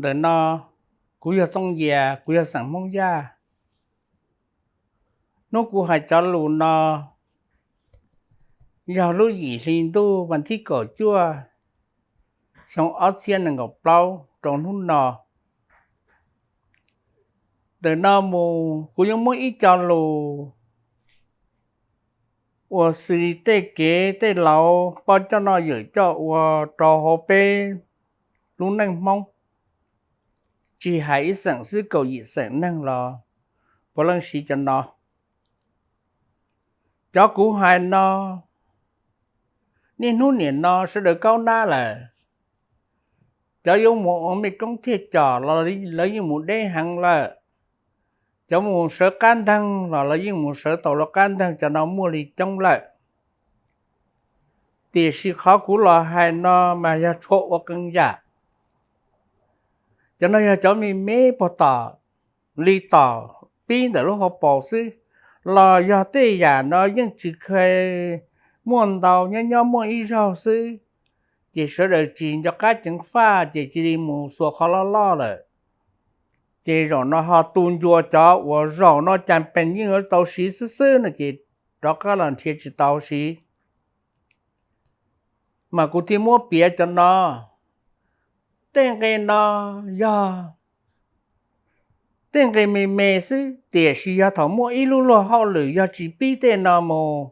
Ntawm no kuv yog Txooj Yias, kuv yog xeem Hmoob Yaj. Hnub kuv hais cov lus no yog lub yim hli ntuj vas thib kaum cuaj, xyoo ob txhiab nees nkaum plaub rau hnub no. Ntawm no mus kuv yuav muab ib co lus uas xws li tej kev tej lauv poj coj noj yawm coj ua rau hauv peb lub neej Hmoob, tsis hais ib xeem xwb, kaum yim xeem neeg los puav leej siv cov no. Cov kuv hais no, niaj hnub nim no sawv daws kaub nab lawm. Cov yuav mus ua mej koob thiaj com los lawv yeej mus deb heev lawm. Cov mus sawv qab nteeg los lawv yeej mus sawv tau lawv qab nteeg, cov no muaj li coob lawm. Tiam sis qhov kuv los hais no mas yog tshuav ua qee yam. Cov no yog cov me me puag tom li tom pib ntawm lub hauv paus xwb, los yog tej yam no yeej tsis kheev muaj ntau, nyob nyob muaj ib zaug xwb, ces sawv daws tsis nco qab ceev faj ces cia li mus xuas qhov loj loj lawm. Ces zaum no ho tu ncua cov uas zaum no cas pees yeej yuav tau siv xwb xwb no ces rov qab los nrhiav tsis tau siv. Mas kuv thiaj muab piav cov no. Tej nqe no yog tej nqe me me xwb, tiam sis yog thaum muaj ib lub luag hauj lwm yog tsis pib tej no mus,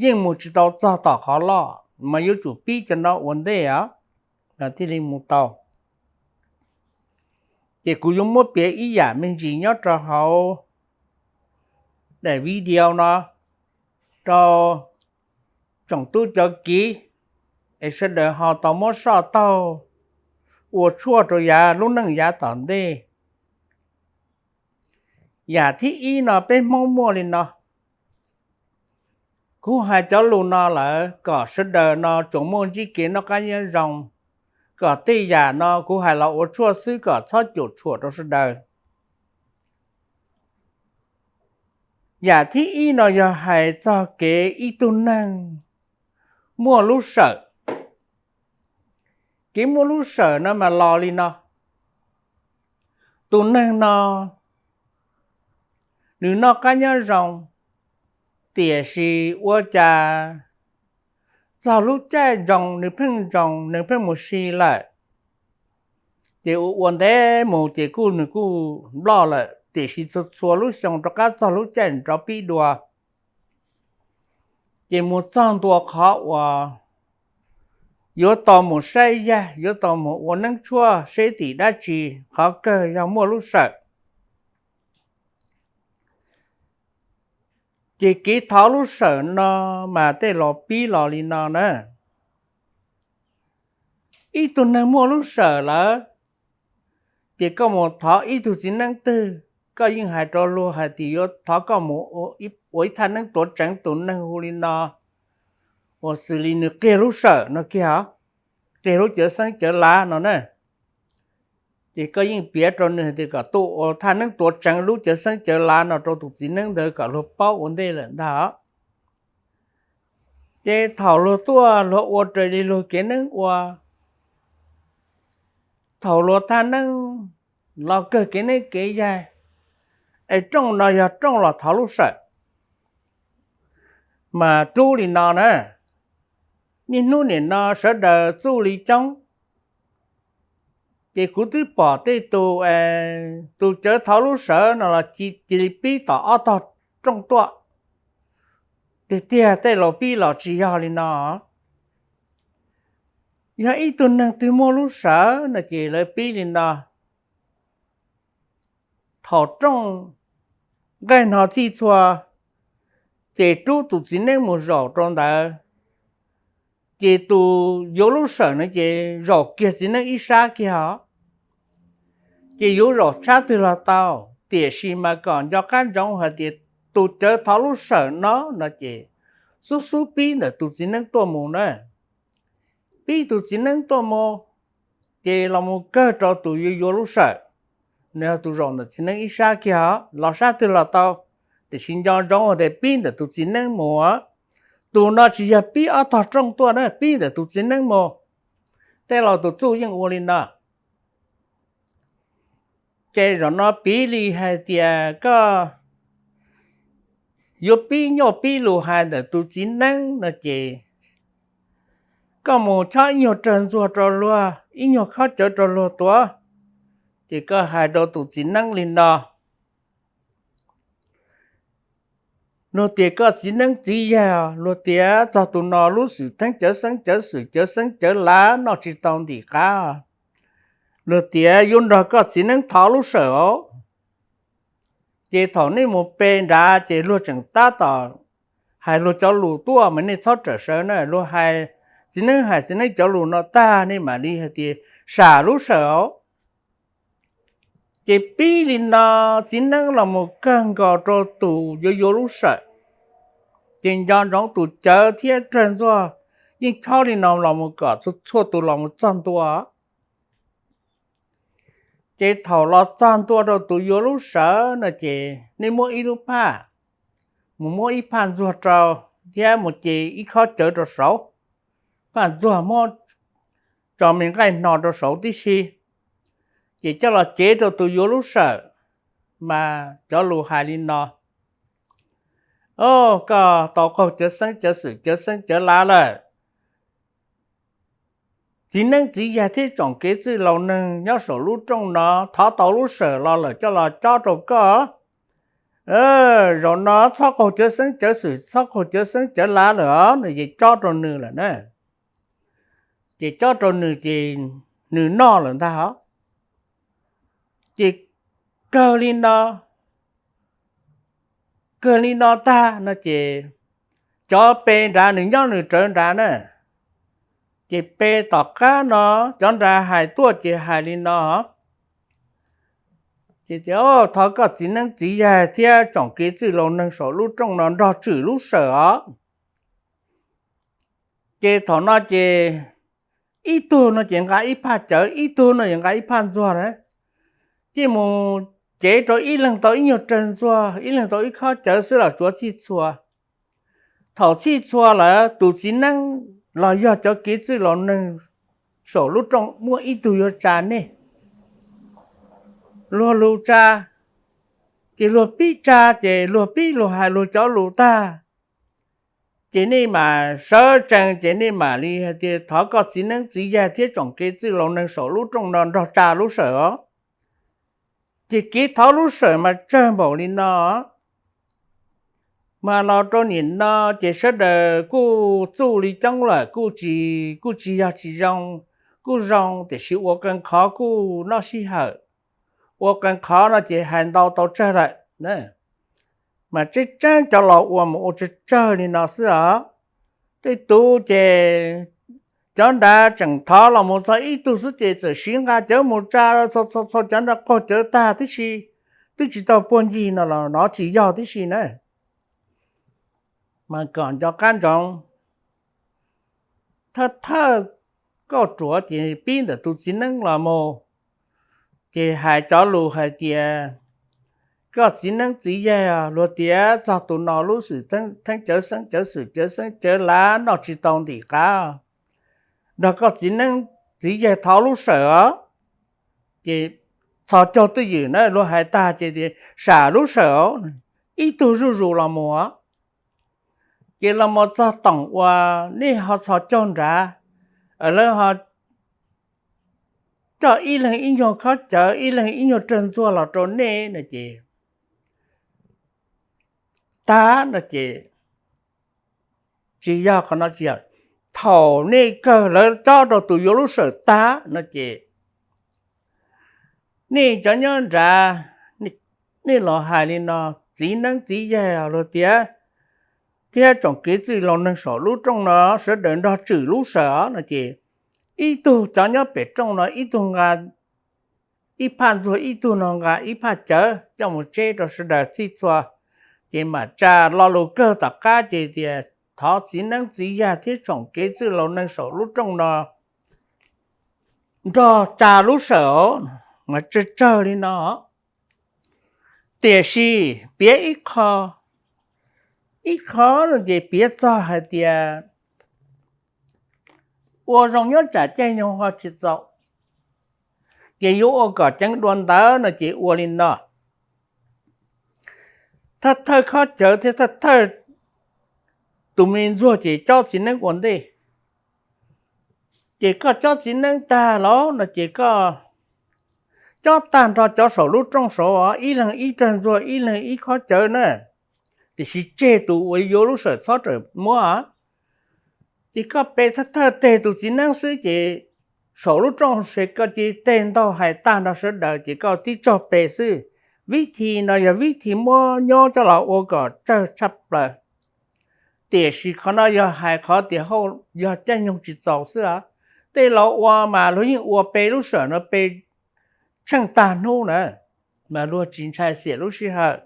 yeej mus tsis tau txog tom qhov loj, mas yuav tsum pib cov no ua ntej os, thiaj li mus tau. Ces kuv yuav muab piav ib yam me ntsis nyob rau hauv daim video no rau tsoom tub cov kiv, es sawv daws ho tau muab soj taug ua tshuaj rau yav lub neej yav tom ntej. Yam thib ib no peb Hmoob muaj li no. Kuv hais cov lus no lawm kom sawv daws no tsuas muaj ntsib kev noj qab nyob zoo, kom tej yam no kuv hais los ua tshuaj xwb kom txhob cuam tshuam rau sawv daws. Yam thib ib no yog hais txog kev ib tug neeg muaj lub sawm. Kev muaj lub sawm no mas los li no. Tus neeg no nws noj qab nyob zoo, tiam sis ua cas txog lub caij ntsoo nws pheej ntsoo, nws pheej mus si lawm. Ces ua ua ntev mus ces kuj nws kuj nploj lawm, tiam sis txhua txhua lub xyoo rov qab txog lub caij nrov pib dua. Ces mus txog ntua qhov uas yuav tau mus saib yaig, yuav tau mus ua neeb tshuaj seb tim dab tsi, qhov kawg yog muaj lub sawm. Ces kev thov lub sawm no mas tej laus pib los li no na. Ib tug neeg muaj lub sawm lawm, ces koj mus thov ib tug txiv neeb twg, koj yeej hais rau luag hais tias yuav thov koj mus ua ib thaj neeb tuav tseev tus neeg hu li no, uas xws li nws qiag lub sawm no kiag, qiag lub cawv xeeb cawv lav no na. Ces koj yeej piav rau nws hais tias kom tuaj ua thaj neeb tuav tseev lub cawv xeeb cawv lav no rau tus txiv neeb ntawd kom luag paub ua ntej lawm ntag. Ces thaum luag tuaj luag ua raws li luag kev neeb ua, thaum luag thaj neeb los kawg kev neeb kev yaig, es rooj no yog rooj los thov lub sawm, mas rub li no na. Niaj hnub nim no sawv daws txuj li coob, ces kuv twb pom tej tus, tus cawv thov lub sawm no los cia li pib tom ob tog rooj tuaj. Tiag tiag tej laus pib los tsis yog li no. Yog ib tug neeg twg muaj lub sawm no ces lawv pib li no. Thaum rooj nqaij hno txhij txhua, ces rub tus txiv neeb mus zaum rau ntawd. Ces tus yuav lub sawm no ces zaum kiag txiv neeb ib sab kiag os. Ces yuav zaum sab twg los tau, tiam sis mas kom nco qab ntsoov hais tias tus cawv thov lub sawm no no ces xub xub pib ntawm tus txiv neeb tuaj mus na. Pib tus txiv neeb tuaj mus, ces los mus kawg rau tus yuav yuav lub sawm, nws yog tus zaum ntawm txiv neeb ib sab kiag os, los sab twg los tau, tiam sis nco ntsoov tias pib ntawm tus txiv neeb mus. Tus no tsis yog pib ob tog rooj tuaj na, pib ntawm tus txiv neeb mus. Tej laus tus txuj yeej ua li no. Ces zaum no piv li hais tias koj yuav pib nyuaj pib lus hais ntawm tus txiv neeb no ces koj mus chob ib nyuag rawg ntxuag rau luag, ib nyuag khob cawv rau luag tuav, ces koj hais rau tus txiv neeb li no: Luag tias koj txiv neeb txiv yaig, luag tias txog tus no lub xwm theeb cawv xeeb cawv xwm cawv xeeb cawv lav noj tsis tau ntim qab, luag tias yuav nrog koj txiv neeb thov lub sawm os. Ces thaum nej mus pe nrad ces luag tseem tab tom hais luag cov lus tuaj mas nej txhob rawm sawv na, luag hais, txiv neeb hais txiv neeb cov lus no tag nej mam li hais tias sam lub sawm os. Ces pib li no, txiv neeb los mus kawg nkaus rau tus yuav yuav lub sawm, ces nco ntsoov tus cawv thiab rawg ntxuag yeej chob li no los mus kom txhua tus los mus txog ntua. Ces thaum los txog ntua rau tus yuav lub sawm no ces nej muab ib lub phaj, mus muab ib phaj ntxuag rau, thiab mus ce ib khob cawv rau saud, phaj ntxuag muab tso me nqaij hno rau saud tib si, ces coj los cev rau tus yuav lub sawm, mas cov lus hais li no: Au, koj tau qaug cawv xeeb cawv xwm cawv xeeb cawv lav lawm. Txiv neeb txiv yaig thiab tsoom kev txwj laus neeg nyob saum lub rooj no thov tau lub sawm los lawm coj los cob rau koj. Zaum no txhob qaug cawv xeeb cawv xwm txhob qaug cawv xeeb cawv lav lawm os, nws ces cob rau nws lawm na. Ces cob rau nws ces nws noj lawm ntag os. Ces kawg li no, kawg li no tag no ces cov pe nrad nws nyob nws rawv nrad na, ces pe tom qab no cov nrad hais tuaj ces hais li no: Ces tias, Thov koj txiv neeb txiv yaig thiab tsoom kev txwj laus neeg saum lub rooj no nrog tswm lub sawm os. Ces thaum no ces ib tug no ces nqa ib phaj cawv, ib tug no ces nqa ib phaj ntxuag na, ces mus cev rau ib leeg tau ib nyuag rawg ntxuag, ib leeg tau ib khob cawv xwb los tsuav txhij txhua. Thaum txhij txhua lawm tus txiv neeb los yog cov kev txwj laus neeg saum lub rooj muaj ib tug yuav tsa nej, luag lus tsa, ces luag pib tsa, ces luag pib luag hais luag cov lus tag, ces nej mam sawv tsees ces nej mam li hais tias thov koj txiv neeb txiv yaig thiab tsoom kev txwj laus neeg saum lub rooj no nrog tsa lub sawm os. Ces kev thov lub sawm mas tsawg npaum li no. Mas los rau nim no ces sawv daws kuj txuj li coob lawm, kuj tsis, kuj tsis yog tsis zoo, kuj zoo tiam sis ua qee qhov kuj noj sij hawm, ua qee qhov no ces hais ntau tau tsawg lawm. Mas tseeb tseeb cov laus ua mas ua tsawg tsawg li no xwb os. Tej tus ces cov nrad tseem thov los mus txog ib tug xwb ces txawm siv nqa cawv mus tsa txhua txhua cov nrad qaug cawv tag tib si, twb tsis tau puag ncig no los nov tsis yog tib si na. Mas kom nco qab ntsoov, thawj thawj kauj ruam ces pib ntawm tus txiv neeb los mus, ces hais cov lus hais tias, koj txiv neeb txiv yaig, luag tias txog tus no lub xwm theeb cawv xeeb cawv xwm cawv xeeb cawv lav noj tsis tau ntim qab, nrog koj txiv neeb txiv yaig thov lub sawm os. Ces txhos caug twj ywm na, luag hais tag ces tias sam lub sawm os, ib tug zuj zus los mus. Ces los mus txog toom uas nej ho txhos caug nrad, lawv ho coj ib leeg ib nyuag khob cawv, ib leeg ib nyuag rawg ntxuag los rau nej no ces, tag no ces, tsis yog qhov no tsis yog, thaum nej kawg lawv cob rau tus yuav lub sawm tag no ces, nej cov nyob nrad, nej los hais li no, txiv neeb txiv yaig luag tias thiab tsoom kev txwj laus neeg saum lub rooj no sawv daws nrog tswm lub sawm os no ces, ib tug cov nyob pem rooj no ib tug nqa ib phaj ntxuag, ib tug no nqa ib phaj cawv coj mus tseb rau sawv daws txhij txhua. Ces mam tsa lo lus kawg tom qab ces tias thov txiv neeb txiv yaig thiab tsoom kev txwj laus neeg saum lub rooj no nrog tsa lub sawm os, mas tsawg tsawg li no. Tiam sis piav ib qho, ib qho no ces piav txog hais tias ua zoo nyob tsam caij nyoog ho tsis txaus. Ces yuav ua kom ceev dua ntawd no ces ua li no: thawj thawj khob cawv thiab thawj thawj tus me ntxuag ces cob txiv neeb ua ntej. Ces koj cob txiv neeb tag los no ces koj cob tag nrho cov saum lub rooj saud, ib leeg ib rag ntxuag, ib leeg ib khob cawv na, tiam sis tseg tus uas yuav lub sawm txhob rawm muab. Ces koj pe thawj thawj teg tus txiv neeb xwb ces saum lub rooj se koj cia li teg ntaug hais tag nrho sawv daws ces koj tib tsaug pe xwb. Vib thi no yog vib thi muab nyob coj los ua kom tsawg tshaj plaws. Tiam sis qhov no yog hais qhov tias hauj yog caij nyoog tsis txaus xwb. Tej laus ua mas luag yeej ua pe lub sawm no pe tsheej tag hnub na, mas luag tsis ntshai xiam lub sij hawm.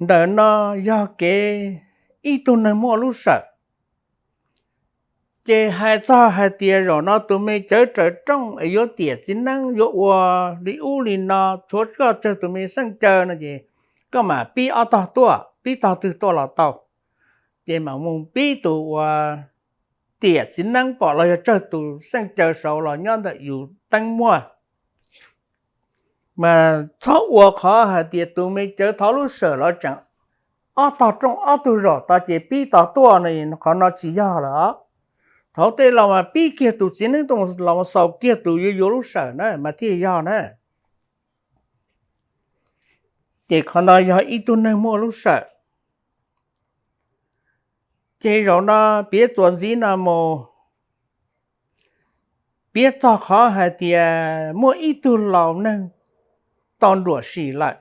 Ntawm no yog kev ib tug neeg muaj lub sawm. Ces hais txog hais tias zaum no tus me cawv raws rooj es yuav tiam txiv neeb yuav ua li ub li no, tshuav koj tsawg tus me xeej caw no ces koj mam pib ob tog tuaj, pib tog twg tuaj los tau. Ces mam mus pib tus uas tiam txiv neeb pom los yog tsawg tus xeej caw saud los nyob ntawm yus teeb muag. Mas txhob ua qhov hais tias tus me cawv thov lub sawm los tseem ob tog rooj ob tug zaum tod ces pib tog tuaj no, qhov no tsis yog lawm. Thaum tej laus mas pib kiag tus txiv neeb tuaj los xaus kiag tus yuav yuav lub sawm na mas thiaj yog na. Ces qhov no yog ib tug neeg muaj lub sawm. Ces zaum no piav txuas ntxiv no mus, piav txog qhov hais tias muaj ib tug laus neeg tau nruam sim lawm,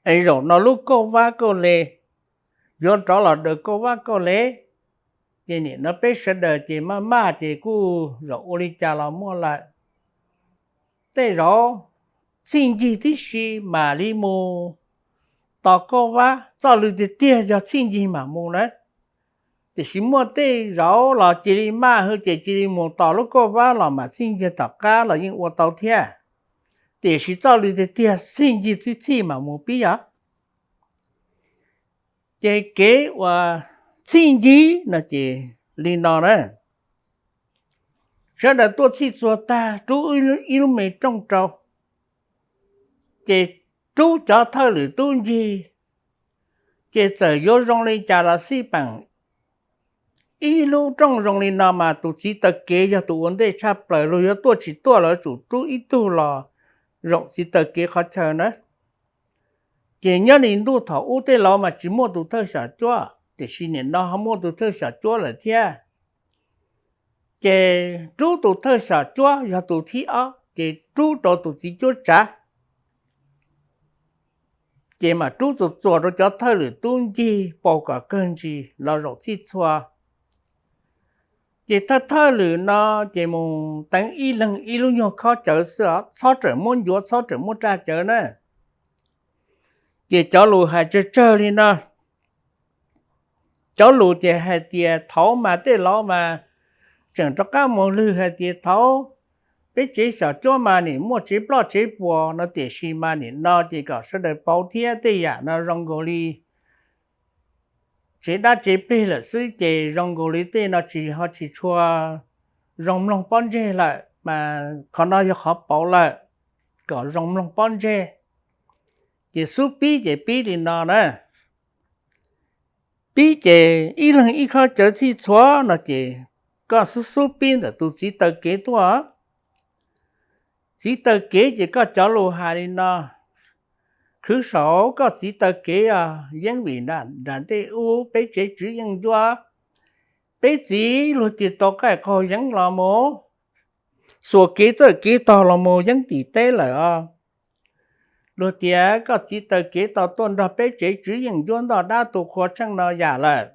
es zaum no lub kauj vab kauj le yuav rov los daws kauj vab kauj le. Ces nim no peb sawv daws ces maj maj ces kuj zaum ua li cas los muaj lawm. Tej zaum txhij ncig tib si mam li mus tos kauj vab, txoj lw tiag tiag yog txhij ncig mam mus na. Tiam sis muaj tej zaum los cia li maj hwv ces cia li mus tos lub kauj vab los mam txhij ncig tom qab los yeej ua tau thiab. Tiam sis txoj lw tiag tiag txhij ncig txhij txhij mam mus pib os. Ces kev uas txhij ncig no ces li no na, sawv daws tuaj txhij txhua tag rub ib lub me rooj rau, ces rub cov thawj lwm tub ncig, ces txawm yuav zoo li cas los xij peem ib lub rooj zoo li no mas tus txiv taw kev yog tus ua ntej tshaj plaws, luag yuav tuaj tsis tuaj los yuav tsum rub ib tug los zaum txiv taw kev qhov chaw na. Ces nyob li ntuj thaum ub tej laus mas tsis muaj tus thawj xyom cuab, tiam sis nim no ho muaj tus thawj xyom cuab lawm thiab. Ces rub tus thawj xyom cuab yog tus thib ob, ces rub rau tus txiv cuab tsav, ces mam rub txuas txuas rau cov thawj lwm tub ncig pauj kom kawg ntsis los zaum txhij txhua. Ces thawj thawj lwm no ces mus teev ib leeg ib lub nyuag khob cawv xwb os, txhob rawm muab ncuav, txhob rawm muab raj cawv na. Ces cov lus hais tsawg tsawg li no. Cov lus ces hais tias thaud mas tej laus mas tseem rov qab mus lwg hais tias thaud peb tsev xyom cuab mas nim muaj tsev ploj tsev puas no, tiam sis mas nim no ces kom sawv daws pauv thiab tej yam no zoo nkaus li tsev dab tsev plig lawm xwb, ces zoo nkaus li tej no tsis ho tsis tshua zoo mloog pob ntseg lawm, mas qhov no yog qhov pauv lawm kom zoo mloog pob ntseg. Ces xub pib ces pib li no na. Pib ces ib leeg ib khob cawv txhij txhua no ces koj xub xub pib ntawm tus txiv taw kev tuaj. Txiv taw kev ces koj cov lus hais li no: Khwv saum koj txiv taw kev os, yeeb vim nram ntej ub peb tsev tswv yeej ncuab, peb txiv luag tig tau qaij qaug yeeb los mus, xuas kev txawj kev tog los mus yeeb tim teb lawm os. Luag tias koj txiv taw kev tau tuaj nrog peb tsev tswv yeej ncuab ntoj dab tu qhua tsheej no yam lawm.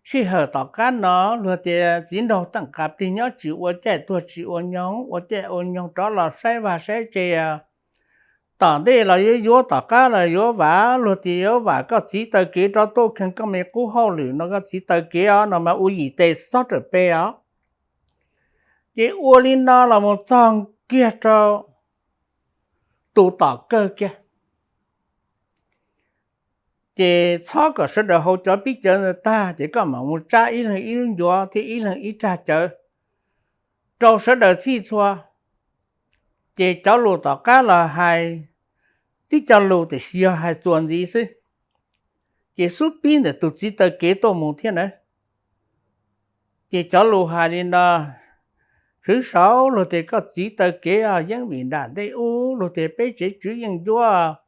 Sij hawm tom qab no luag tias txiv nraug teej qas plig nyob tsis ua caij tuag tsis ua nyoog, ua caij ua nyoog rov los saib vaj saib tse. Tom ntej los yuav yuav, tom qab los yuav vam, luag tias yuav vam koj txiv taw kev rov tuaj kheej koj me qub hauj lwm no, koj txiv taw kev os no mas ua yim tes txhob rawm pe os. Ces ua li no los mus txog kiag rau tus tom kawg kiag. Ces txhob kom sawv daws haus cov pib cawv ntawd tag ces koj mam mus tsab ib leeg ib lub ncuav thiab ib leeg ib rag cawv. rau sawv daws txhij txhua. Ces cov lus tom qab los hais tib co lus tiam sis yog hais txuas ntxiv xwb, ces xub pib ntawm tus txiv taw kev tuaj mus thiab na. Ces cov lus hais li no, khwv saud luag tias koj txiv taw kev yeeb vim nram ntej ub, luag tias peb tsev tswv yeej ncuab,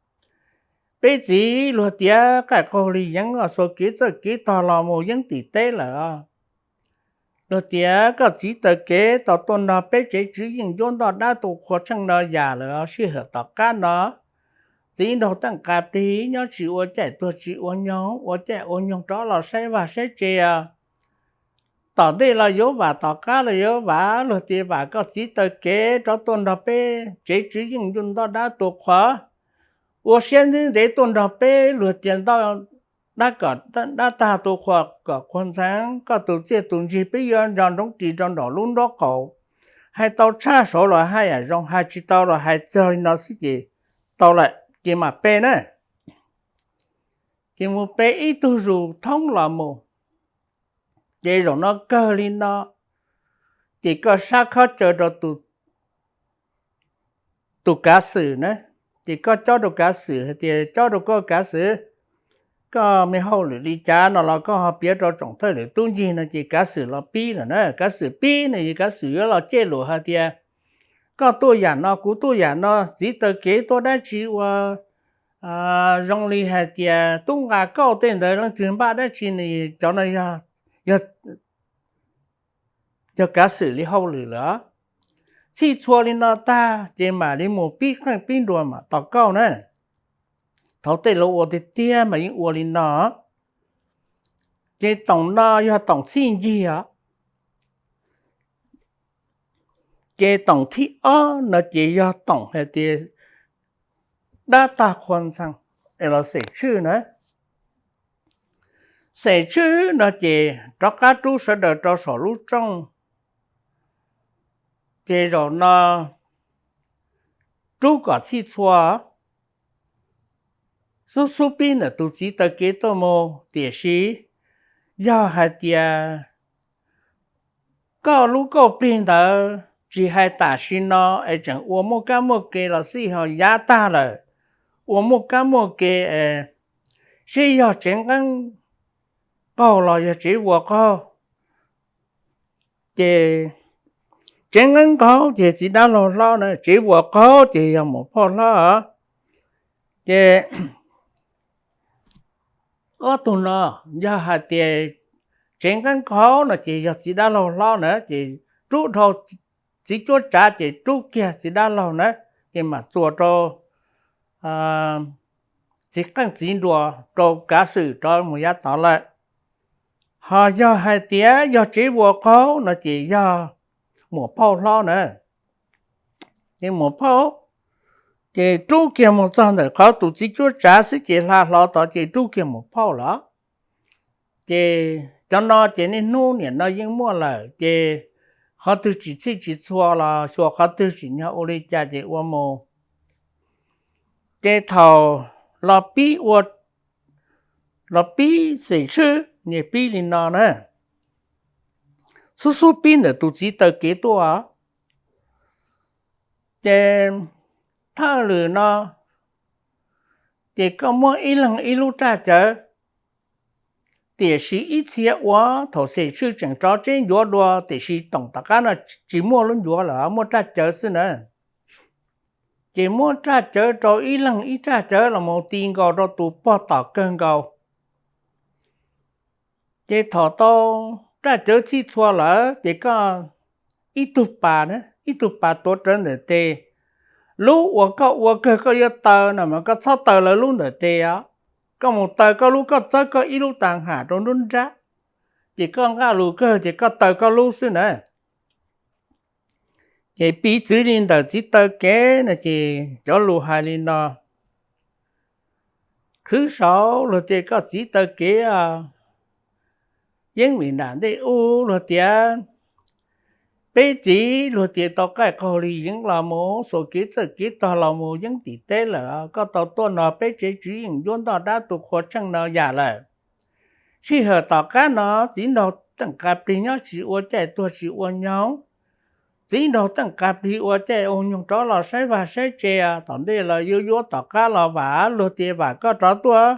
peb txiv luag tias qaij qaug li yeeb xuas kev txawj kev tog los mus yeeb tim teb lawm. Luag tias koj txiv taw kev tau tuaj nrog peb tsev tswv yeej ncuab ntoj dab tu qhua tsheej no yam lawm, sij hawm tom qab no txiv nraug teej qas plig nyob tsis ua caij tuag tsis ua nyoog, ua caij ua nyoog rov los saib vaj saib tsev. Tom ntej los yuav vam tom qab los yuav vam, luag tias vam koj txiv taw kev rov tuaj nrog peb tsev tswv yeej ncuab ntoj dab tu qhua, ua siab ntev ntev tuaj nrog peb, luag tias ntoj dab kom dab tag tu qhua kom qhua ntxeev, koj tus txiaj tus ntsig peb yuav nco ntsoov ris rau nraum lub nraub qaum. Hais tau tshaj saud los hais yam zoo, hais tsis tau los hais txog li no xwb ces tau lawm ces mam pe na. Ces mus pe ib tug zus thoob los mus, ces zaum no kawg li no, ces koj sab khob caw rau tus kav xwm na, ces koj cob rau kav xwm hais tias cob rau koj kav xwm, koj me hauj lwm li cas no los koj ho piav rau tsoom thawj lwm tub ncig no ces kav xwm los pib lawm na, kav xwm pib no es kav xwm yuav los coj lus hais tias koj tuaj yam no kuv tuaj yam no, txiv taw kev tuaj dab tsi ua zoo li hais tias tub nqa kauj tej ntawd leej twg npaj dab tsi no, cov no yog kav xwm li hauj lwm lawm. Txhij txhua li no tag ces mam li mus pib qeej pib nruas mam tos kauj na. Thaum tej laus ua tiag tiag mas yeej ua li no. Ces toom no yog toom txhij ncig os. Ces toom thib ob no ces yog toom hais tias dab tag qhua ntxhee es los xem tshwj na. Xem tshwj no ces rov qab rub sawv daws rau saum lub rooj. Ces zaum no rub kom txhij txhua, xub xub pib ntawm tus txiv taw kev tuaj mus, tiam sis yog hais tias koj lub kauj plig ntawd tsis hais tam sim no es tseem ua muaj kab muaj ke los xij ho yav tag lawm, ua muaj kab muaj ke es seb yog tsev nqeeb qaug los yog tsev vuas qaug. Ces tsev nqeeb qaug ces txiv dab laug hlob na, tsev vuas qaug ces yog muam phauj hlob. Ces ob tug no yog hais tias tsev nqeeb qaug no ces yog txiv dab laug hlob na, ces rub dhau txiv cuab tsav ces rub kiag txiv dab laug na, ces mam txuas rau txiv qeej txiv nruas rau kav xwm rov mus yav tod lawm. Ho yog hais tias yog tsev vuas qaug no ces yog muam phauj hlob na. Ces muam phauj ces rub kiag mus txog ntawm qhov tus txiv cuab tsav xwb ces hla hlo tod ces rub kiag muam phauj lawm. Ces cov no ces niaj hnub niam no yeej muaj lawm, ces qhov twg tsis txhij tsis txhua los xyuas qhov twg tsim nyog ua li cas ces ua mus. Ces thaum los pib ua, los pib xem tshwj ces pib li no na, xub xub pib ntawm tus txiv taw kev tuaj. Ces thawj lwm no ces koj muab ib leeg ib lub raj cawv, tiam sis ib txhia ua thaum xem tshwj tseem rov tseb ncuav dua, tiam sis toom tom qab no tsis muaj lub ncuav lawm, muaj raj cawv xwb na. Ces muab raj cawv rau ib leeg ib raj cawv los mus ti nkaus rau tus pog tom kawg nkaus. Ces thaum tau raj cawv txhij txhua lawm ces koj ib tug pas, ib tug pas tuav rawv ntawm tes, lub uas koj ua kawg koj yuav taw no mas koj txhob taw lawv lub ntawm tes os. Koj mus taw koj lub, koj txawb koj ib lub tag ham rau nruab nrab, ces koj nqaj lus kawg ces koj taw koj lub xwb na. Ces piv txwv li ntawm txiv taw kev no ces cov lus hais li no, khwv saud luag tias koj txiv taw kev yeeb vim nram ntej ub, luag tias peb txiv luag tias tau qaij qaug li yeeb los mus xuas kev txawj kev tog los mus yeeb tim teb lawm, koj tau tuaj nrog peb tsev tswv yeej ncuab ntoj dab tu qhua tsheej no yam lawm. Sij hawm tom qab no txiv nraug teej qas plig nyob tsis ua caij tuag tsis ua nyoog, txiv nraug teej qas plig ua caij ua nyoog rov los saib vaj saib tsev, tom ntej los yuav yuav tom qab los vam, luag tias vam koj rov tuaj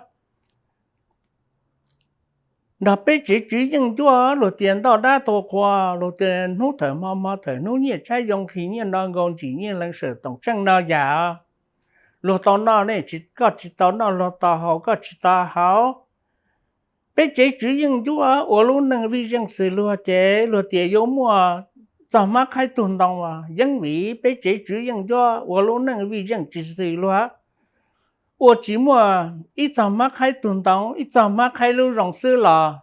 nrog peb tsev tswv yeej ncuab, luag tias ntoj dab tua qhua, luag tias hnub tawm hmo hmo tawm hnub nyiaj tshaib yoo nqhis nyiaj no nkaus ntsim nyiaj lees sawm toom tsheej no yam. Luag tau noj ne, koj tsis tau noj, luag tau haus koj tsis tau haus. Peb tsev tswv yeej ncuab ua lub neej vij zeej xws luag ces luag tias yuav muaj txog hmab qhaib tug ntoo, yeeb vim peb tsev tswv yeej ncuab ua lub neej vij zeej tsis xws luag, ua tsis muaj ib txog hmab qhaib tug ntoo, ib txog hmab qhaib lub zoo xwb los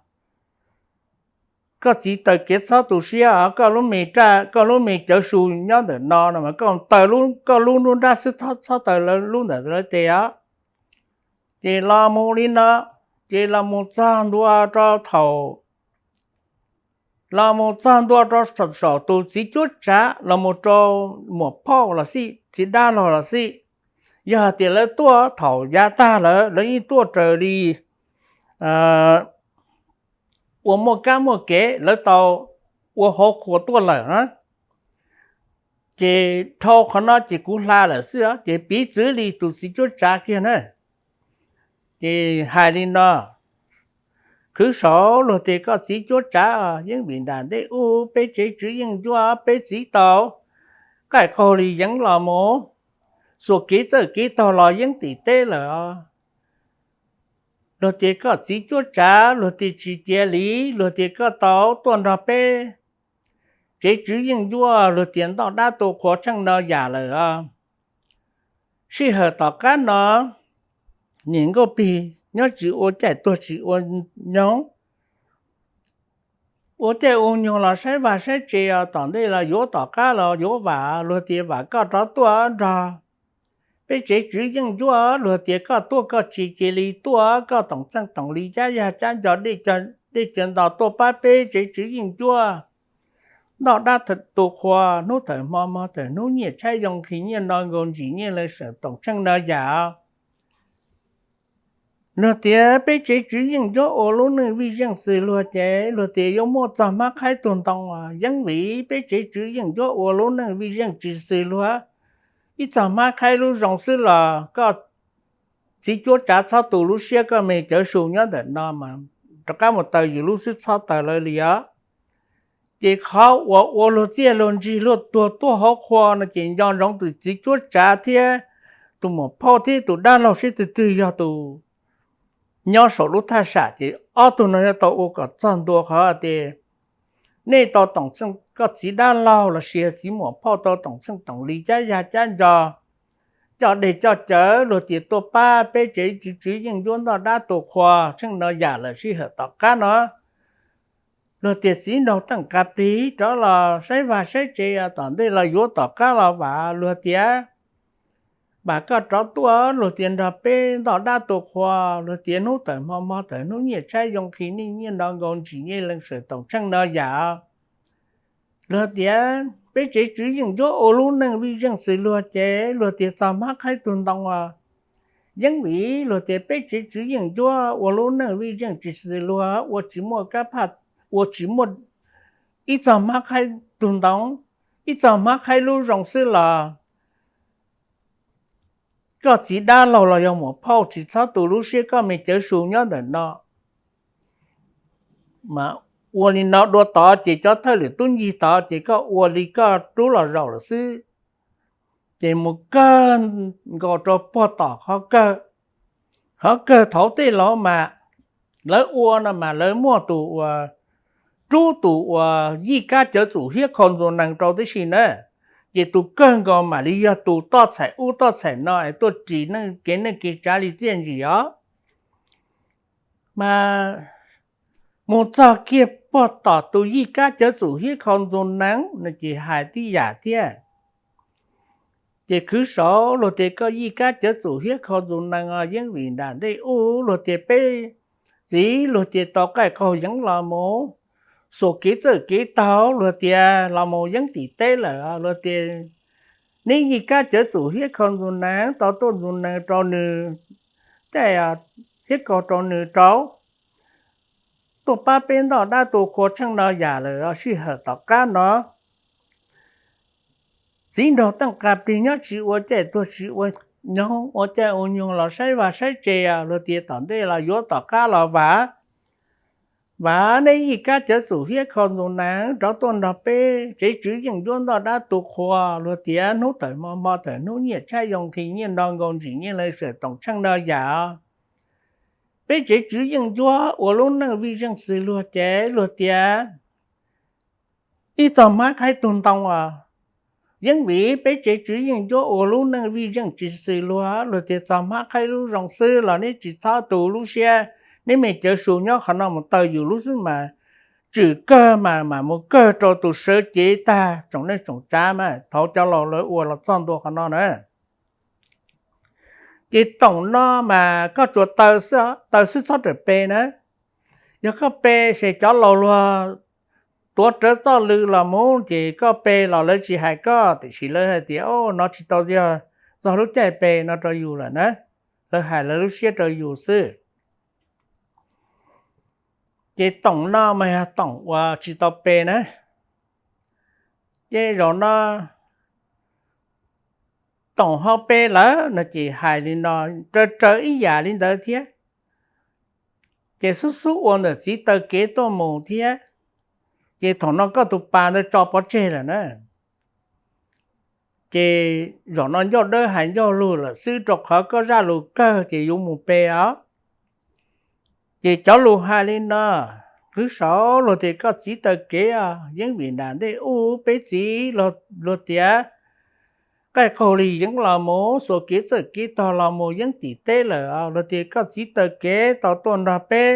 koj txiv taw kev txhob tu siab, koj lub me raj, koj lub me cawv su nyob ntawm no no mas koj taw, koj lub nruab nrab xwb, txhob taw lub ntawm lawv tes os. Ces los mus li no, ces los mus txog ntua rau thaum, los mus txog ntua rau saum tus txiv cuab tsav los mus rau muam phauj los xij, txiv dab laug los xij, yog hais tias lawv tuaj thaum yav tag lawm, lawv yeej tuaj raws li ua muaj kab muaj kev, lawv tau ua hauv qhua tuaj lawm na. Ces dhau qhov no ces kuv hla lawm xwb, ces piv txwv li tus txiv cuab tsav kiag na. Ces hais li no, khwv saud luag tias koj txiv cuab tsav, yeeb vim nram ntej ub peb tsev tswv yeej ncuab peb txiv tau qaij qaug li yeeb los mus, xuas kev txawj kev taug los yeeb tim teb lawm. Luag tias koj txiv cuab tsav, luag tias tsis cia li, luag tias koj tau tuaj nrog peb tsev tswv yeej ncuab, luag tias ntoj dab tu qhua tsheej no yam lawm os. Sij hawm tom qab no, niam Nkauj Plig nyob tsis ua caij tuag tsis ua nyoog, ua caij ua nyoog los saib vaj saib tsev os, tom ntej los yuav tom qab los yuav vam, luag tias vam koj rov tuaj nrog peb tsev tswv yeej ncuab, luag tias koj tuaj koj tsis cia li tuaj, koj toom txeej toom li cab yag cab nco, dej cawv nto tuaj pab peb tsev tswv yeej ncuab ntoj dab tu qhua, hnub tawm hmo hmo tawm hnub nyiaj tshaib yoo nqhis nyiaj no nkaus ntsim nyiaj lees sawm toom tsheej no yam. Luag tias peb tsev tswv yeej ncuab ua lub neej vij zeej xws luag ces luag tias yuav muaj txog hmab qhaib tug ntoo, yeeb vim peb tsev tswv yeej ncuab ua lub neej vij zeej tsis xws luag, ib txog hmab qhaib lub zoo xwb los koj txiv cuab tsav txhob tu lub siab, koj me cawv su nyob ntawm no mas rov qab mus taw yus lub xwb, txhob taw lawv li os. Ces qhov uas ua luag txiaj luag ntsig luag tuag tuaj hauv qhua no ces nco ntsoov tus txiv cuab tsav thiab tus muam phauj thiab tus dab laug sib twg twg yog tus nyob saum lub thaj sam ces ob tug no yuav tau ua kom txog ntua qhov tias nej tau toom txeej, koj txiv dab laug los sis txiv muam phauj tau toom txeej toom li cab yag cab nco, coj dej coj cawv, luag tias tuaj pab peb tsev tswv yeej ncuab ntoj dab tu qhua tsheej no yam lawm sij hawm tom qab no. Luag tias txiv nraug teej qas plig rov los saib vaj saib tsev, tom ntej los yuav tom qab los vam, luag tias vam koj rov tuaj, luag tias nrog peb ntoj dab tu qhua, luag tias hnub tawm hmo hmo tawm hnub nyiaj tshaib yoo nqhis nyiaj nto nkaus ntsim nyiaj lees sawm toom tsheej no yam. Luag tias peb tsev tswv yeej ncuab ua lub neej vij zeej xws luag ces luag tias txog hmab qhaib tug ntoo, yeeb vim luag tias peb tsev tswv yeej ncuab ua lub neej vij zeej tsis xws luag, ua tsis muaj kab phaj, ua tsis muaj ib txog hmab qhaib tug ntoo, ib txog hmab qhaib lub zoo xwb los koj txiv dab laug los yog muam phauj tsis txhob tu lub siab, koj me cawv su nyob ntawm no. Mas ua li no dua tod ces cov thawj lwm tub ncig tod ces koj ua li koj rub los zaum lawm xwb. Ces mus kawg nkaus rau puag tom qhov kawg, qhov kawg thaum tej laus mas lawv ua no mas lawv muaj tus uas rub tus uas yij kab cawv txum hiab khau ntxuas nees rau tib si na. Ces tus kawg nkaus mam li yog tus toj txhais ub toj txhais no es tuaj ris kev neej kev tsav li txiaj ntsim os. Mas mus txog kiag puag tom tus yij kab cawv txum hiab khau ntxuas nees no ces hais tib yam thiab. Ces khwv saud luag tias koj yij kab cawv txum hiab khau ntxuas nees os, yeeb vim nram ntej ub luag tias peb txiv luag tias tau qaij qaug yeeb los mus, xuas kev txawj kev taug luag tias los mus yeeb tim teb lawm, luag tias neb yij kab cawv txum hiab khau ntxuas nees tau tuaj ntxuas nees rau nws, caij hiab khau rau nws rau tuaj pab peb ntoj dab tu qhua tsheej no yam lawm sij hawm tom qab no. Txiv nraug teej qas plig nyob tsis ua caij tuag tsis ua nyoog, ua caij ua nyoog los saib vaj saib tsev os, luag tias tom ntej los yuav tom qab los vam. Vam neb yij kab cawv txum hiab kho ntxuv neev rov tuaj nrog peb tsev tswv yeej ncuab ntoj dab tu qhua, luag tias hnub tawm hmo hmo tawm hnub nyiaj tshaib yoo nqhis nyiaj no nkaus ntsim nyiaj leej sawm toom tsheej no yam. Peb tsev tswv yeej ncuab ua lub neej vij zeej xws luag ces luag tias ib txog hmab qhaib tug ntoo os. Yeeb vim peb tsev tswv yeej ncuab ua lub neej vij zeej tsis xws luag, luag tias txog hmab qhaib lub zoo xwb los neb tsis txhob tu lub siab, neb me cawv su nyob qhov no mus taw yus lub xwb mas tswm kawg mas mam mus kawg rau tus sawv cev tag tsoom neej tsoom tsav mas thaum cov laus lawv ua los txog ntua qhov no na. Ces toom no mas koj tsuas taw xwb txhob rawm pe na. Yog koj pe ces cov laus luag tuav rawv txoj lw los mus ces koj pe los lawv tsis hais koj, tiam sis lawv hais tias o no tsis tau yog txog lub caij pe no rau yus lawm na, lawv hais lawv lub siab rau yus xwb. Ces toom no mas yog toom uas tsis tau pe na. Ces zaum no toom ho pe lawm no ces hais li no, raws raws ib yam li ntawd thiab. Ces xub xub ua ntawm txiv taw kev tuaj mus thiab. Ces thaum no koj tus pas ntawd tso pov tseg lawm na. Ces zaum no ncauj dawb hais ncauj lug lawm xwb rau qhov koj zaj lus kawg ces yuav mus pe os. Ces cov lus hais li no, kwv saum luag tias koj txiv taw kev os, yeeb vim nram ntej ub peb txiv luag tias qaij qaug li yeeb los mus xuas kev txawj kev tog los mus yeeb tim teb lawm os, luag tias koj txiv taw kev tau tuaj nrog peb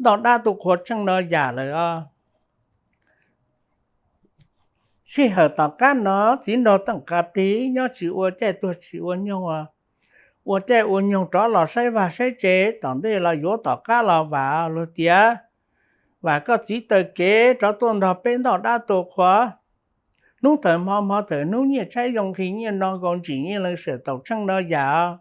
ntoj dab tu qhua tsheej no yam lawm os. Sij hawm tom qab no txiv nraug teej qas plig nyob tsis ua caij tuag tsis ua nyoog, ua caij ua nyoog rov los saib vaj saib tsev, tom ntej los yuav tom qab los vam, luag tias vam koj txiv taw kev rov tuaj nrog peb ntoj dab tu qhua, hnub tawm hmo hmo tawm hnub nyiaj tshaib yoo nqhis nyiaj no nkaus ntsim nyiaj leej sawm toom tsheej no yam.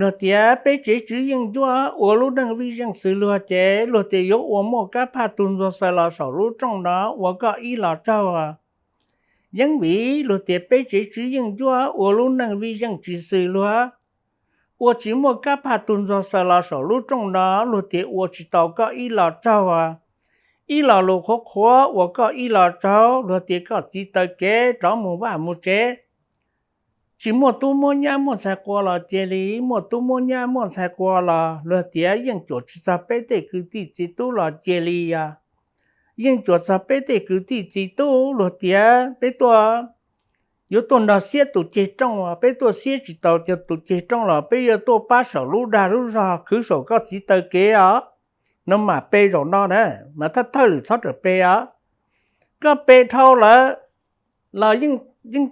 Luag tias peb tsev tswv yeej ncuab ua lub neej vij zeej xws luag ces luag tias yuav ua muaj kab phaj tug ntxuag xaws los saum lub rooj no ua koj ib los tsaug. Yeeb vim luag tias peb tsev tswv yeej ncuab ua lub neej vij zeej tsis xws luag, ua tsis muaj kab phaj tug ntxuag xaws los saum lub rooj no luag tias ua tsis tau koj ib los tsaug. Ib los lus qhuav qhuav ua koj ib los tsaug, luag tias koj txiv taw kev rov mus vaj mus tsev. Tsis muaj tub muaj nyab muaj ntxhais quas los cia li, muaj tub muaj nyab muaj ntxhais quas los luag tias yeej cuam tsis txog peb tej kwv tij txiv tub los cia li os. Yeej cuam txog peb tej kwv tij txiv tub, luag tias peb tuaj yuav tuaj nrog xiab tus ceg rooj, peb tuaj xiab tsis tau tus ceg rooj los peb yuav tuaj pab saum lub dag lub zog khwv saum koj txiv taw kev os. No mam pe zaum no na, mas thawj thawj lwm txhob rawm pe os. Koj pe dhau lawm los yeej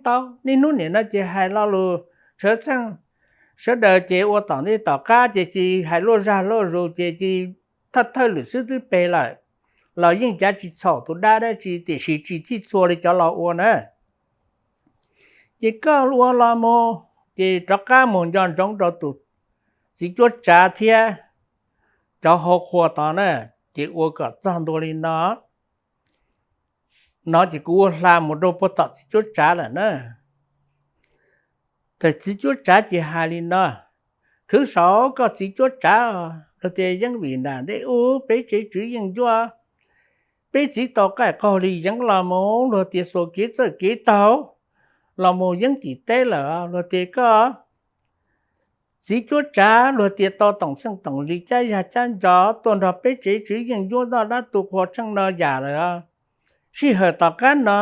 tau, niaj hnub nim no ces hais lo lus tshawv txheej, sawv daws ces ua tom ntej tom qab ces cia li hais luaj zaj luaj zus ces cia li thawj thawj lwm xwb twb pe lawm, los yeej cav tsis txhaum tus dab dab tsi, tiam sis tsis txhij txhua li cov laus ua na. Ces koj ua los mus ces rov qab mus nco ntsoov rau tus txiv cuab tsav thiab cov hauv qhua tod na, ces ua kom txog ntua li no. No ces kuv ua hla mus rau puag tom txiv cuab tsav lawm na. Thaum txiv cuab tsav ces hais li no, khwv saum koj txiv cuab tsav, luag tias yeeb vim nram ntej ub peb tsev tswv yeej ncuab, peb txiv tau qaij qaug li yeeb los mus luag tias xuas kev txawj kev taug los mus yeeb tim teb lawm, luag tias koj txiv cuab tsav luag tias tau toom txheej toom li cab yag cab nco tuaj nrog peb tsev tswv yeej ncuab ntoj dab tu qhua tsheej no yam lawm. Sij hawm tom qab no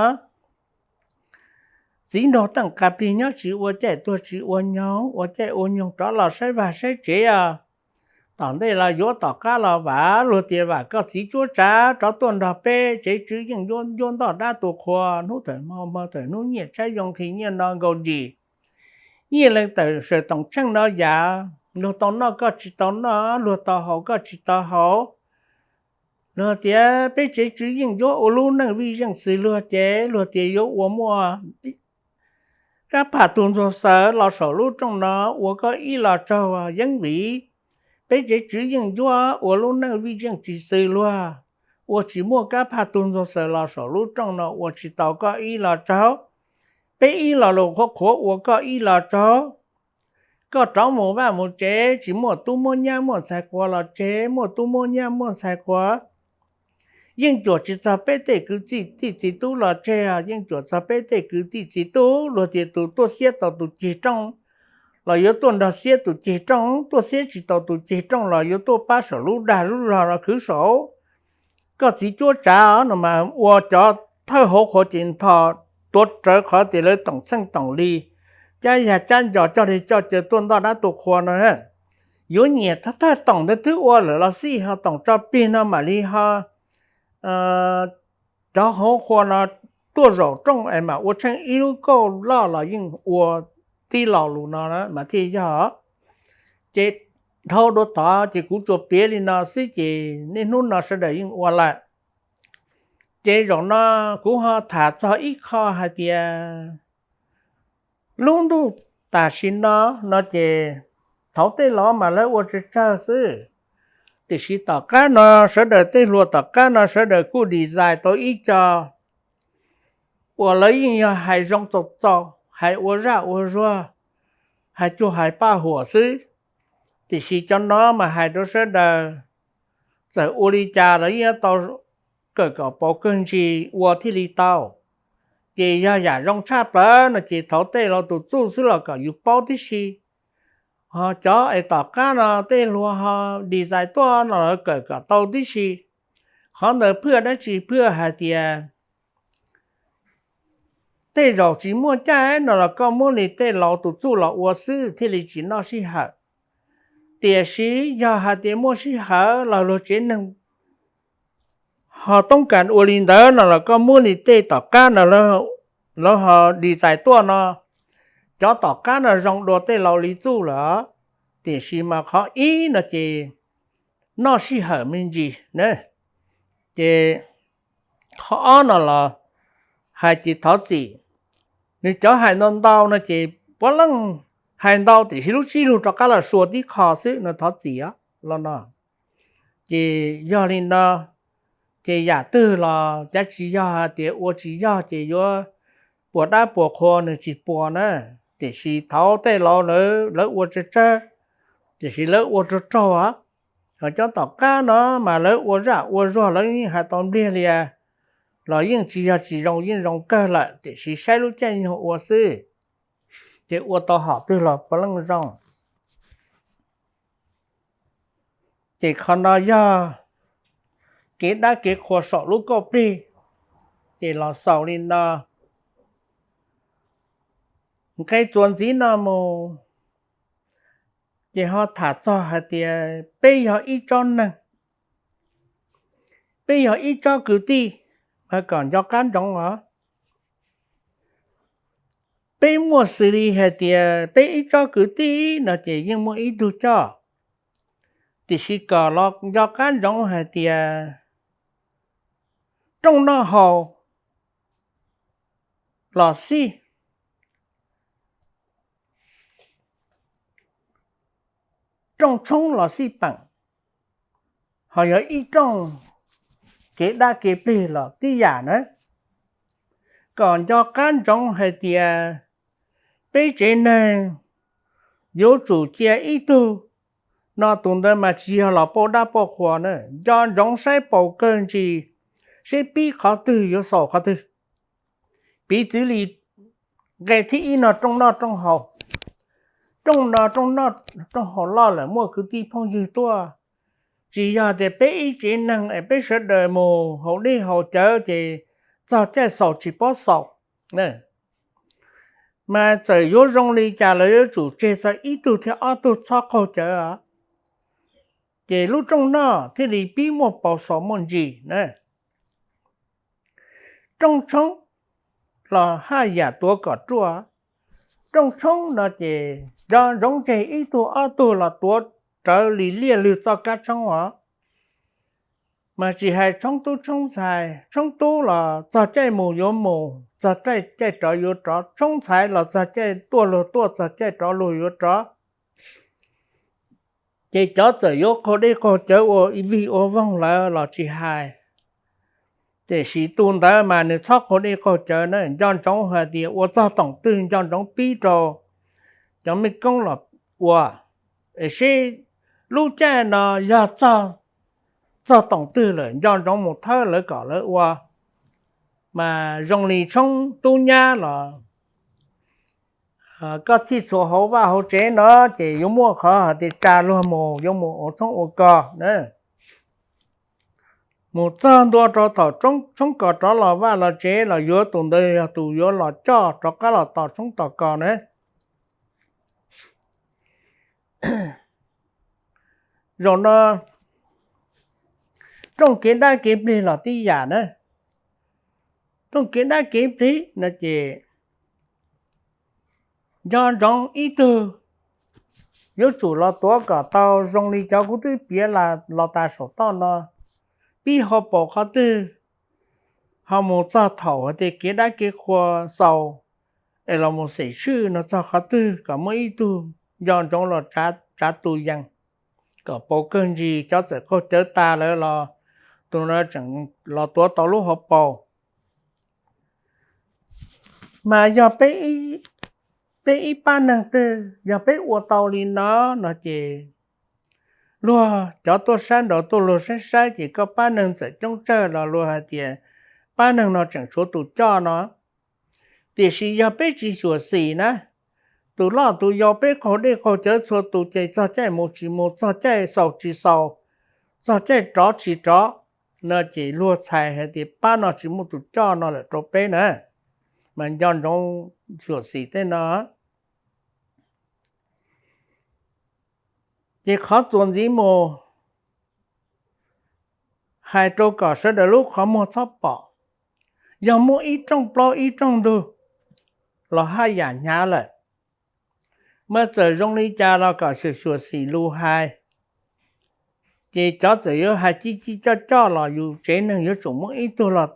txiv nraug teej qas plig nyob tsis ua caij tuag tsis ua nyoog, ua caij ua nyoog rov los saib vaj saib tsev os. Tom ntej los yuav tom qab los vam, luag tias vam koj txiv cuab tsav rov tuaj nrog peb tsev tswv yeej ncuab ntoj dab tu qhua, hnub tawm hmo hmo tawm hnub nyiaj tshaib yoo nqhis nyiaj no nkaus ntsim nyiaj leej sawm toom tsheej no yam. Luag tau noj koj tsis tau noj, luag tau haus koj tsis tau haus. Luag tias peb tsev tswv yeej ncuab ua lub neej vij zeej xws luag ces luag tias yuav ua muaj kab phaj tug ntxuag xaws los saum lub rooj no ua koj ib los tsaug, yeeb vim peb tsev tswv yeej ncuab ua lub neej vij zeej tsis xws luag, ua tsis muaj kab phaj tug ntxuag xaws los saum lub rooj no ua tsis tau koj ib los tsaug. peb ib lo lus qhuav qhuav ua koj ib lo tsaug. Koj rov mus vaj mus tsev tsis muaj tub muaj nyab muaj ntxhais quav los tseg, muaj tub muaj nyab muaj ntxhais quav yeej cuam tsis txog peb tej kwv tij txiv tub los tseg, yeej cuam txog peb tej kwv tij txiv tub. Luag tias tus tuaj xiab tau tus ceg rooj los yuav tuaj nrog xiab tus ceg rooj, tuaj xiab tsis tau tus ceg rooj los yuav tuaj pab saum lub dag lub zog no khwv saum. Koj txiv cuab tsav no mas ua cov thawj hauv qhua ces nthos tuav rawv qhov tias lawv toom txheej toom li, cab yag cab nco coj li coj caw tuaj ntoj dab tuaj qhua no. Yuav nyiam thawj toom ntawd twb ua lawm los xij, ho toom tso plig no mam li ho cov hauv qhua no tuaj zaum rooj es mam ua tsheej ib lub kauj loj los yeej ua tib lo lus no mas thiaj yog. Ces dhau dua tod ces kuv tsuas piav li no xwb ces niaj hnub no sawv daws yeej ua lawm. Ces zaum no kuv ho tham txog ib qho hais tias lub ntuj tam sim no, no ces thaum tej laus mas lawv ua tsawg tsawg xwb, tiam sis tom qab no sawv daws tej hluas tom qab no sawv daws kuj design tau ib co uas lawv yeej yog hais zoo txaus txaus, hais ua zaj ua zuag, hais cuag hais paj huam xwb. Tiam sis cov no mas hais rau sawv daws, txawm ua li cas los yeej tau kawm kom pauv kawg ntsis ua thiaj li tau. Ces yog yam zoo tshaj plaws no ces thov tej laus tus txuj xwb los kom yus paub tib si. Ho cov es tom qab no tej hluas ho design tuaj no los kawm kom tau tib si. Qhov ntawd phwj dab tsi? Phwj hais tias tej zaum tsis muaj caij no los koj muab li tej laus tus txuj los ua xwb thiaj li tsis noj sij hawm. Tiam sis yog hais tias muaj sij hawm los luag tsev neeg ho toob kas ua li ntawd no los koj muab li tej tom qab no lawv ho design tuaj no, cov tom qab no zoo dua tej laus li txuj lawm. Tiam sis mas qhov ib no ces noj sij hawm me ntsis na. Ces qhov ob no los hais ces thov txim, nws cov hais ntau ntau no ces puav leej hais ntau tiam sis lub tsib lug rov qab los sua tib qho xwb no thov txim os los no. Ces yog li no, ces yam twg los cav tsis yog hais tias ua tsis yog ces yuav puas dab puas qhua nws tsis puas na. Tiam sis thaum tej laus lawv ua tsawg tsawg, tiam sis lawv ua raug raug os. Ho cov tom qab no mas lawv ua zaj ua zuag lawv yeej hais tau npliag lias los yeej tsis yog tsis zoo, yeej zoo kawg lawm tiam sis saib lub caij nyoog ua xwb. Ces ua tau hom twg los puav leej zoo. Ces qhov no yog kev dab kev qhua saum lub kauj plig, ces los xaus li no. Nqe txuas ntxiv no mus, ces ho tham txog hais tias peb yog ib tsob neeg, peb yog ib tsob kwv tij, mas kom nco qab ntsoov os. Peb muaj xws li hais tias peb ib tsob kwv tij no ces yeej muaj ib tug coj, tiam sis kom los nco qab ntsoov hais tias rooj noj haus los xij, rooj tshoob los xij peem, ho yog ib rooj kev dab kev plig los tib yam na. Kom nco qab ntsoov hais tias peb tsev neeg yuav tsum cia ib tug no, tus ntawd mas tsis yog los pauj dab pauj qhua na. Nco ntsoov saib paus kawg ntsis, saib pib qhov twg yuav xaus qhov twg. Piv txwv li nqe thib ib no rooj noj rooj haus, rooj no rooj noj rooj haus loj lawm muaj kwv tij phooj ywg tuaj, tsis yog tias peb ib tsev neeg es peb sawv daws mus haus dej haus cawv ces txog caij xaus tsis paub xaus. Mas txawm yuav zoo li cas los yuav tsum tseg txog ib tug thiab ob tug txhob qaug cawv, ces lub rooj noj thiaj li pib muaj paus xaus muaj ntsis na. Rooj tshoob los haj yam tuav kom ruaj. Rooj tshoob no ces nco ntsoov tseg ib tug ob tug los tuav rawv li liaj lwg txoj kab tshoob os. Mas tsis hais tshoob tub tshoob ntxhais, tshoob tub los txog caij mus yuav mus, txog caij rov yuav rov, tshoob ntxhais los txog caij tuaj luag tuaj, txog caij rov luag yuav rov. Ces cov txawm yuav qaug dej qaug cawv ua vig ua voog lawm los tsis hais, Tiam sis tus ntawd mas nws txhob qaug dej qaug cawv na, nco ntsoov hais tias ua txog toom twg nco ntsoov pib rau cov mej koob los ua, es seb lub caij no yog txog toom twg lawm nco ntsoov mus thawb lawv kom lawv ua. Mas zoo li tshoob tub nyab los koj txhij txhua hauv vaj hauv tsev no ces yuav muaj qhov hais tias tsa luag mus yuav mus ua tshoob ua kos na. Mus txog ntua rau thaum tshoob kos rov los vaj los tsev los yuav tus ntawd yog tus yuav los coj rov qab los tos tshoob tos kos na. Zaum no rooj kev dab kev plig los tib yam na. Rooj kev dab kev plig no ces nco ntsoov ib tug yuav tsum los tuav kom tau zoo li cov kuv twb piav los tas saum toj no, pib hauv paus qhov twg ho mus txog thaum hais tias kev dab kev qhua xaus es los mus xem swj no txog qhov twg kom muaj ib tug nco ntsoov los tsav tus yees kom paus kawg ntsis, cov txawm qaug cawv tas lawm los tus no tseem los tuav tau lub hauv paus. Mas yog peb ib pab neeg twg yog peb ua tau li no no ces luag cov tuaj sab nraud tuaj luag saib saib ces koj pab neeg txawm coob tsawg los luag hais tias pab neeg no tseem tshuav tus coj no. Tiam sis yog peb tsis xyuam xim na, tus loj tus yau peb qaug dej qaug cawv txhua tus ces txog caij mus tsis mus, txog caij xaus tsis xaus, txog caij rov tsis rov no ces luag txhais hais tias pab no tsis muaj tus coj no lawm rau peb na. Mas nco ntsoov xyuam xim tej no. Ces qhov txuas ntxiv mus hais rau kom sawv daws lub qhov muag txhob pom, yog muaj ib rooj plaub ib rooj ntug los haj yam hnyav lawm. Mas txawm zoo li cas los kom xyuam xyuam xim lus hais. Ces cov txawm yuav hais cib cib coj coj los yus tsev neeg yuav tsum muaj ib tug los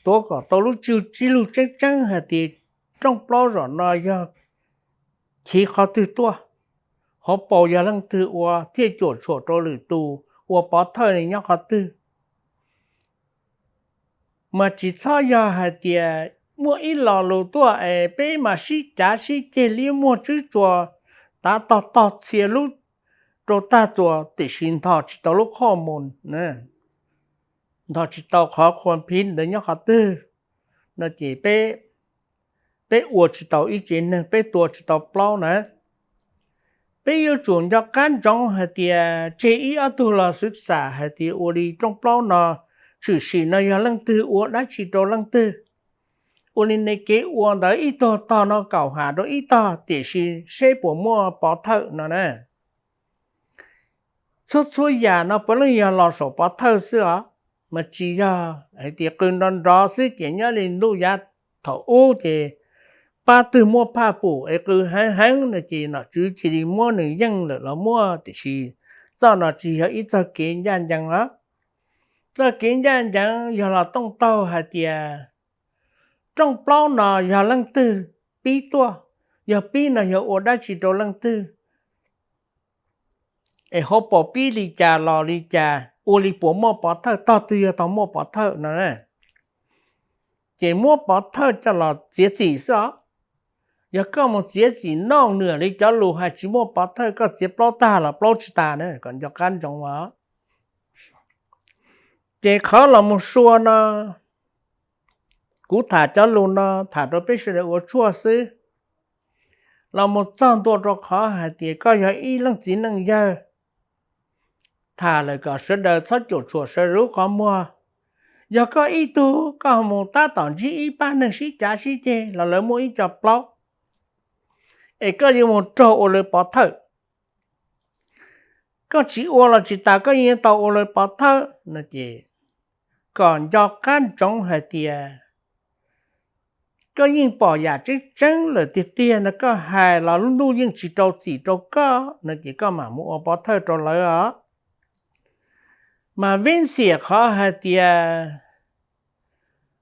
tuav kom tau lub tswv tsib lug tseeb tseeb hais tias rooj plaub zaum no yog chiv qhov twg tuaj, hauv paus yog leej twg ua thiaj cuam tshuam rau lwm tus ua pov thawj li nyob qhov twg. Mas tsis txhob yog hais tias muaj ib lo lus tuaj es peb mas sib cav sib ceg liab muag tswb tsuas tav tog tog txhia lub rau tag txuas tiam sis ntho tsis tau lub qhoj mus, ntho tsis tau qhov qhua phiv ntawd nyob qhov twg no ces peb ua tsis tau ib tsev neeg, peb tua tsis tau plaub na. Peb yuav tsum nco qab ntsoov hais tias tseg ib ob tug los xwv xam hais tias ua li rooj plaub no tshwm sim no yog leej twg ua dab tsi rau leej twg. Ua li ne kev ua ntawd ib tug tog no kaum ham rau ib tog tiam sis seb puas muaj pov thawj no na. Txhua txhua yam no puav leej yog los saum pov thawj xwb os, mas tsis yog hais tias qw nrov nrov xwb ces nyob li ntuj yav thaum ub ces pab twg muaj phaj pum es qw heev heev no ces nom tswv cia li muab nws yeej lawm los muaj, tiam sis txoj no tsis yog ib txoj kev ncaj ncees os. Txoj kev ncaj ncees yog los tooj taug hais tias rooj plaub no yog leej twg pib tuaj, yog pib no yog ua dab tsi rau leej twg, es hauv paus pib li cas los li cas, ua li puas muaj pov thawj, tog twg yog tog muaj pov thawj no na. Ces muab pov thawj coj los txiav txim xwb os. Yog koj mus txiav txim noj nws li cov lus hais tsis muaj pov thawj, koj txiav plaub tag los plaub tsis tas na, kom nco qab ntsoov os. Ces qhov los mus sua no, kuv tham cov lus no tham rau peb sawv daws ua tshuaj xwb. Los mus txog ntua rau qhov hais tias koj yog ib leej txiv neej yawg, tham lawm kom sawv daws txhob cuam tshuam sawv daws lub qhov muag. Yog koj ib tug koj mus tab tom ntsib ib pab neeg sib cav sib ceg los lawv muaj ib co plaub, es koj yuav mus raug ua lawv pov thawj, koj tsis ua los tsis tas, koj yeej tau ua lawv pov thawj no ces kom nco qab ntsoov hais tias koj yeej pom yam tseeb tseeb lawm tiag tiag no, koj hais los lub ntuj yeej tsis rau txim rau koj no ces koj mam mus ua pov thawj rau lawv os. Mas veb xiam qhov hais tias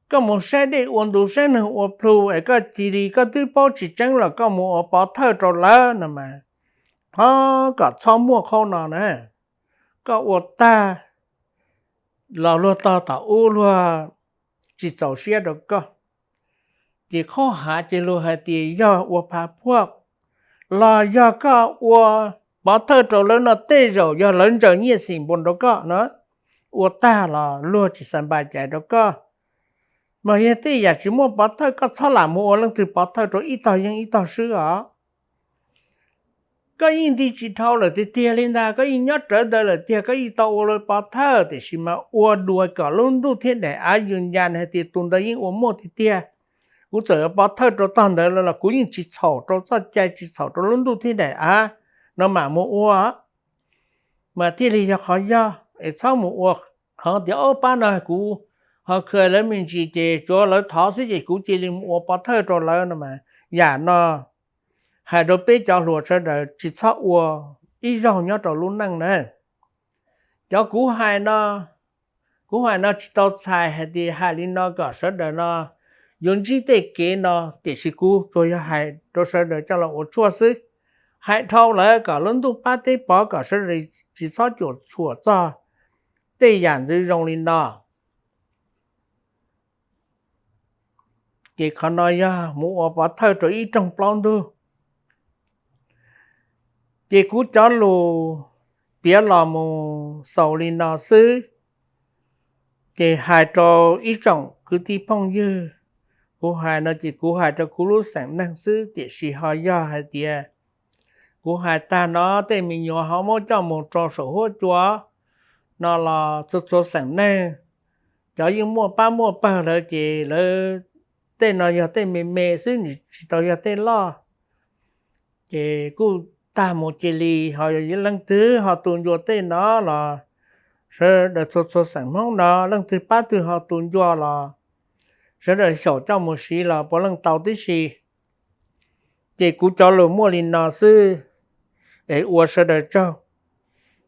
koj mus saib dej ua ntu saib neeg ua plhu es koj cia li koj twb paub tsis tseeb los koj mus ua pov thawj rau lawv no mas, thov kom txhob muaj qhov no na. Koj ua tag los luag tog tom ub luag tsis txaus siab rau koj. Ces qhov hais ces luag hais tias yog ua phav phuaj los yog koj ua pov thawj rau lawv no tej zaum yog lawv ntsaws nyiaj xim npua rau koj no, ua tag los luag tsis xav npaj cai rau koj. Mas yog tej yam tsis muaj pov thawj koj txhob lam mus ua leej twg pov thawj rau ib tog yeej ib tog swb os. Koj yeej nti tsis dhau lawm tiag tiag li ntag, koj yeej nyob rawv ntawd lawm tiag, koj yeej tau ua lawv pov thawj, tiam sis mas ua dua kom lub ntuj thiab daim av yws ncas hais tias tus ntawd yeej ua muaj tiag tiag. Kuv txawm yuav pov thawj rau tog ntawd los kuv yeej tsis txhaum rau txoj cai, tsis txhaum rau lub ntuj thiab daim av no mam mus ua, mas thiaj li yog qhov yog. Es txhob mus ua qhov tias ob pab no kuv ho khawm lawv me ntsis ces tsuav lawv thov xwb ces kuv cia li mus ua pov thawj rau lawv no mas, yam no hais rau peb cov hluas sawv daws tsis txhob ua ib zaug nyob rau lub neej na. Cov kuv hais no, kuv hais no tsis tau txhais hais tias hais li no kom sawv daws no yuav ntsib tej kev no, tiam sis kuv tsuas yog hais rau sawv daws coj los ua tshuaj xwb. Hais dhau lawm kom lub ntuj pab teb pov kom sawv daws tsis txhob cuam tshuam txog tej yam ntxwv zoo li no. Ces qhov no yog mus ua pov thawj rau ib rooj plaub ntug. Ces kuv cov lus piav los mus xaus li no xwb. Ces hais rau ib tsoom kwv tij phooj ywg, kuv hais no ces kuv hais rau kuv lub xeem neeg xwb, tiam sis ho yog hais tias kuv hais tag no tej me nyuam ho muab coj mus rau saum huab cua no los txhua txhua xeem neeg, cov yeej muaj pab muaj pawg lawm ces lawv tej no yog tej me me xwb, tsis tau yog tej loj. Ces kuj tag mus cia li, ho yog leej twg ho tu ncua tej no los sawv daws txhua txhua xeem Hmoob no leej twg pab twg ho tu ncua los sawv daws xyaum coj mus siv los puav leej tau tib si. Ces kuv cov lus muaj li no xwb, es ua sawv daws tsaug.